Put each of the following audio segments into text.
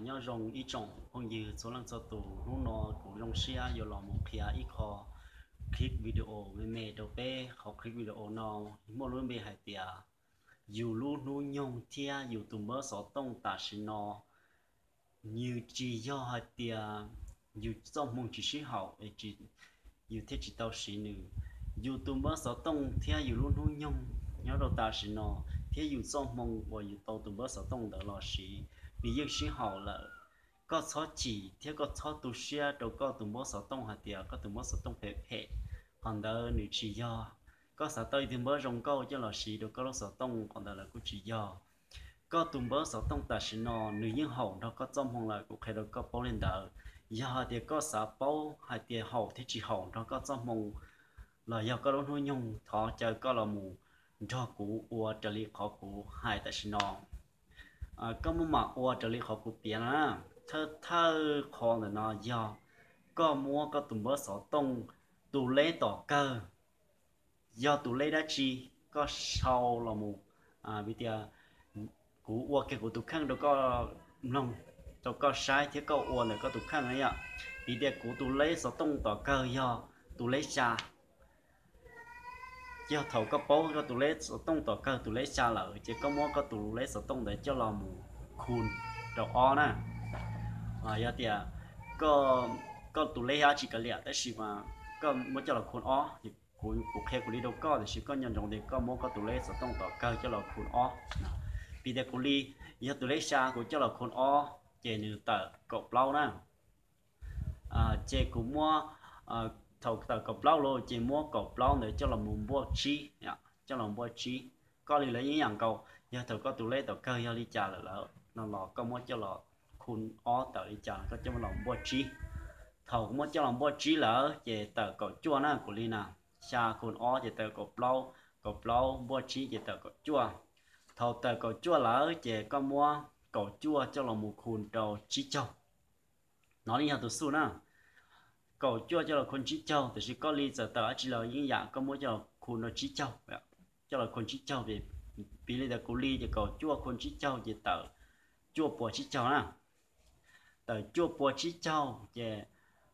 Nyob zoo ib tsoom phooj ywg txhua leej txhua tus, hnub no kuv zoo siab yuav los mus qhia ib qho clip video me me rau peb. Qhov clip video no muaj lub npe hais tias yus lub hnub nyoog thiab yus tus npawb xov tooj tam sim no, nws tsis yog hais tias yus txoj hmoo tsis sib haum, yus thiaj tsis tau siv nws. Yus tus npawb xov tooj thiab yus lub hnub nyoog nyob rau tam sim no, thiab yus txoj hmoo uas yus tau tus npawb xov tooj ntawd los siv, nws yeej sib haum lawm. Koj txhob chim thiab koj txhob tu siab rau koj tus npawb xov tooj hais tias koj tus npawb xov tooj phem phem. Qhov ntawd nws tsis yog. Koj xav tau ib tug npawb zoo nkauj coj los siv rau koj lub xov tooj, qhov ntawd los kuj tsis yog. Koj tus npawb xov tooj tam sim no nws yeej haum nrog koj txoj hmoo lawm, kuv qhia rau koj paub li ntawd. Yog hais tias koj xav paub hais tias haum thiab tsis haum nrog koj txoj hmoo los yog koj lub hnub nyoog, thov caw koj los mus nrog kuv ua raws li qhov kuv hais tam sim no. Koj muab mam ua raws li qhov kuv piav na. Thawj thawj qhov ntawm no yog koj muab koj tus npawb xov tooj tus leb tom kawg, yog tus leb dab tsi, koj sau los mus, vim tias kuv ua kiag kuv tus kheej rau koj mloog, rau koj saib thiab koj ua ntawm koj tus kheej na yom. Vim tias kuv tus leb xov tooj tom kawg yog tus leb xya. Yog thaum koj paub koj tus leb xov tooj tom kawg tus leb xya lawm ces koj muab koj tus leb xov tooj ntawd coj los mus khu rau ob na. Yog tias koj tus leb yog dab tsi kav liam, tab sis mas koj muab coj los khu ob, kuv qhia kuv li rau koj, tiam sis koj nco ntsoov tias koj muab koj tus leb xov tooj tom kawg coj los khu ob. Vim tias kuv li yog tus leb xya, kuv coj los khu ob ces nws tawm kaum plaub na. Ces kuv muab, thaum tawm kaum plaub lawm ces muab kaum plaub ntawd coj los mus npuaj tsib, coj los npuaj tsib. Koj li lawv yeej yam nkaus, yog thaum koj tus leb tom kawg yog li cas lawm lawm no los koj muab coj los khu ob tawm li cas koj coj los npuaj tsib. Thaum muab coj los npuaj tsib lawm ces tawm kaum cuaj na, kuv li na, xya khu ob ces tawm kaum plaub, kaum plaub npuaj tsib ces tawm kaum cuaj. Thaum tawm kaum cuaj lawm ces koj muab kaum cuaj coj los mus khu rau tsib caug. No li yog tus xuj na. Kaum cuaj coj los khu tsib caug, tiam sis koj li txawm tawm dab tsi los yeej yam, koj muab coj los khu rau tsib caug, coj los khu tsib caug. Piv li ntawd, kuv li ces kaum cuaj khu tsib caug ces tawm cuaj puas tsib caug na. Tawm cuaj puas tsib caug ces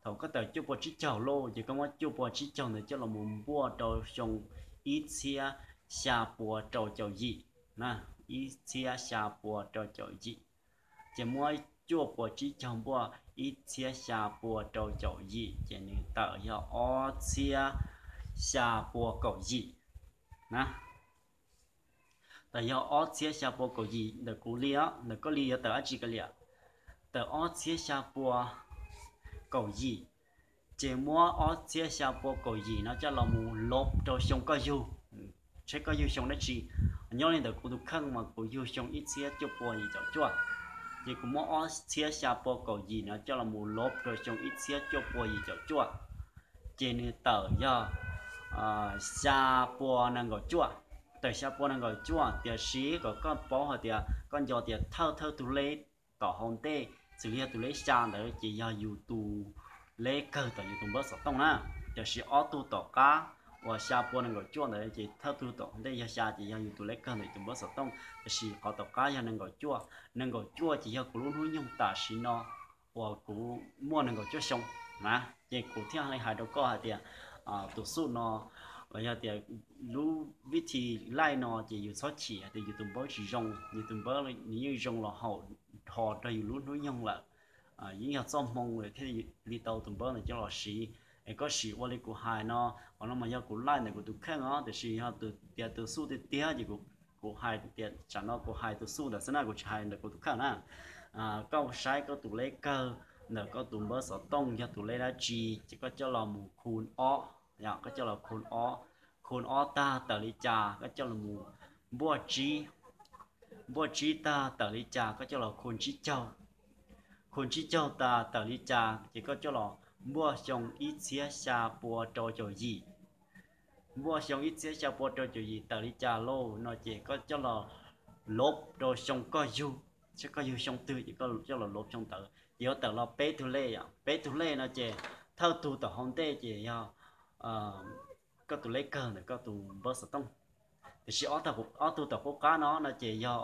thaum koj tawm cuaj puas tsib caug lawm ces koj muab cuaj puas tsib caug ntawd coj los mus npuaj rau xyoo ib txhiab xya pua rau caum yim na, ib txhiab xya pua rau caum yim. Ces muab cuaj puas tsib caug npuaj ib txhiab xya pua rau caum yim ces nws tawm yog ob txhiab xya pua kaum yim na. Tawm yog ob txhiab xya pua kaum yim ntawm kuv li os, ntawm koj li yuav tawm dab tsi kav liam. Tawm ob txhiab xya pua kaum yim, ces muab ob txhiab xya pua kaum yim no coj los mus lov rau xyoo koj yug, saib koj yug xyoo dab tsi. Nyob li ntawm kuv tus kheej mas kuv yug xyoo ib txhiab cuaj pua yim caum cuaj, ces kuv muab ob txhiab xya pua kaum yim no coj los mus lov rau xyoo ib txhiab cuaj pua yim caum cuaj, ces nws tawm yog xya pua nees nkaum cuaj. Tawm xya pua nees nkaum cuaj, tiam sis kom koj paub hais tias koj nco tias thawj thawj tus leb tom hauv ntej, xws li yog tus leb xya ntawd ces yog yus tus leb kawg tom yus tus npawb xov tooj na. Tiam sis ob tug tom qab uas xya pua nees nkaum cuaj ntawd ces thawj tug tom ntej yog xya ces yog yus tus leb kawg ntawm yus tus npawb xov tooj, tiam sis qhov tom qab yog nees nkaum cuaj. Nees nkaum cuaj ces yog kuv lub hnub nyoog tam sim no uas kuv muaj nees nkaum cuaj xyoo na. Ces kuv thiaj li hais rau koj hais tias tus xuj no los yog tias lub vib thi laij no ces yus txhob chim hais tias yus tus npawb tsis zoo, yus tus npawb nws yeej zoo los haum dhos rau yus lub hnub nyoog lawm. Yeej yog txoj hmoo lawm thiaj li tau tus npawb ntawd coj los siv. Es koj sim ua li kuv hais no, qhov no mas yog kuv laij ntawm kuv tus kheej os, tiam sis yog tias tus xuj tiag tiag ces kuv hais tias tsam no kuv hais tus xuj ntawd xwb na, kuv tsis hais ntawm kuv tus kheej na. Koj saib koj tus leb kawg ntawm koj tus npawb xov tooj yog tus leb dab tsi ces koj coj los mus khu ob, koj coj los khu ob, khu ob tag tawm li cas koj coj los mus npuaj tsib, npuaj tsib tag tawm li cas koj coj los khu tsib caug, khu tsib caug tas tawm li cas ces koj coj los npuaj xyoo ib txhiab xya pua rau caum yim. Npuaj xyoo ib txhiab xya pua rau caum yim tawm li cas lauj no ces koj coj los lov rau xyoo koj yug, saib koj yug xyoo twg ces koj coj los lov xyoo ntawd ces yuav tawm los peb tug lej, peb tug lej no ces thawj tug tom hauv ntej ces yog koj tus leb kawg ntawm koj tus npawb xov tooj. Tiam sis ob tug tom qub qab no no ces yog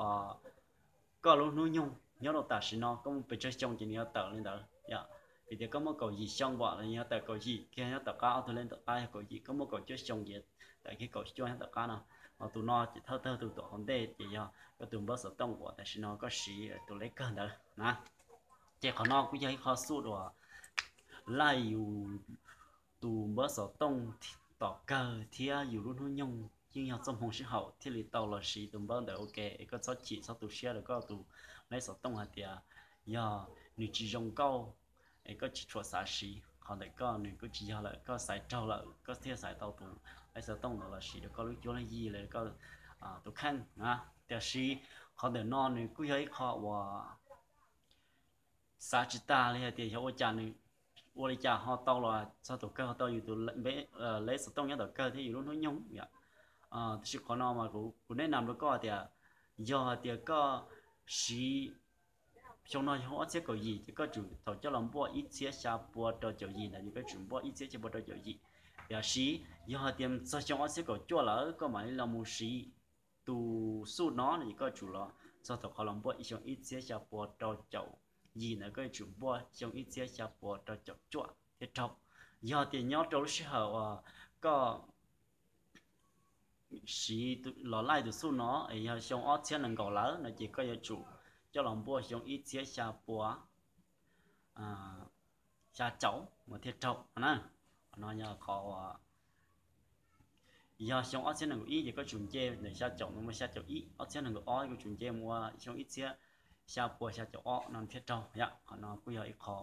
koj lub hnub nyoog. nyob rau tam sim no koj muaj pes tsawg xyoo ces nws yuav tawm li ntawd yom. Vim tias koj muaj kaum yim xyoo pom los nws yuav tawm kaum yim kiag nyob tom qab, ob tug lej tom qab yog kaum yim, koj muaj kaum cuaj xyoo ces tawm kiag kaum cuaj nyob tom qab no. Ho tus no ces thawj thawj tus tom hauv ntej ces yog koj tus npawb xov tooj uas tam sim no koj siv tus lej kawg ntawd na. Ces qhov no kuj yog ib qho xuj uas laij yus tus npawb xov tooj tom kawg thiab yus lub hnub nyoog yeej yog txoj hmoo sib haum thiaj li tau los siv tus npawb ntawd ua ke. Es koj txhob chim txhob tu siab rau koj tus lej xov tooj hais tias yog nws tsis zoo nkauj es koj tsis tshua xav siv, qhov ntawm koj nws kuj tsis yog lawm, koj xaiv raug lawm koj thiaj xaiv tau tus lej xov tooj ntawd los siv rau koj lub cuab lub yig los koj tus kheej na. Tiam sis qhov ntawm no nws kuj yog ib qho uas xav tsis tag li hais tias yog ua cas nws ua li cas ho tau los txog tom kawg ho tau yus tus lej xov tooj nyob tom kawg thiab yus lub hnub nyoog yom. Tiam sis qhov no mas kuv nej nam rau koj tias yog hais tias koj siv xyoo no yog ob txhiab kaum yim ces koj tsum thaum coj los npuaj ib txhiab xya pua rau caum yim ntawd ces koj tsum npuaj ib txhiab xya pua rau caum yim. Tiam sis yog hais tias txog xyoo ob txhiab kaum cuaj lawm koj mam li los mus siv tus xuj no no ces koj tsum los txog thaum qhov los npuaj xyoo ib txhiab xya pua rau caum yim ntawd koj tsum npuaj xyoo ib txhiab xya pua rau caum cuaj thiab raug. Yog tias nyob rau lub sij hawm uas koj siv los laij tus xuj no es yog xyoo ob txhiab nees nkaum lawm no ces koj yuav tsum coj los npuaj xyoo ib txhiab xya pua xya caum mas thiaj raug na. Qhov no yog qhov yog xyoo ob txhiab nees nkaum ib ces koj tsum nce ntawm xya caum mus ua xya caum ib, ob txhiab nees nkaum ob koj tsum nce mus ua xyoo ib txhiab xya pua xya caum ob no thiaj raug yom. Qhov no kuj yog ib qho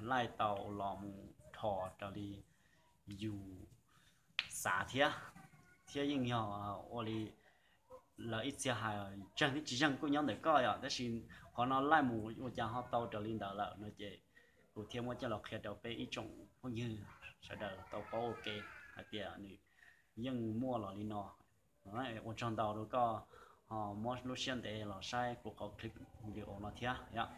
laij tau los mus dhos raws li yus xav thiab, thiab yeej yog ua li lawv ib txhia hais tseeg thiab tsis zeeg kuj nyob ntawm koj yom. Tab sis qhov no laij mus ua cas ho tau raws li ntawd lawm no ces kuv thiaj muab coj los qhia rau peb ib tsoom phooj ywg sawv daws tau paub ua ke hais tias nws yeej muaj los li no. Ua tsaug ntau rau koj ho muab lub siab ntev los saib kuv qhov clip video no thiab yom.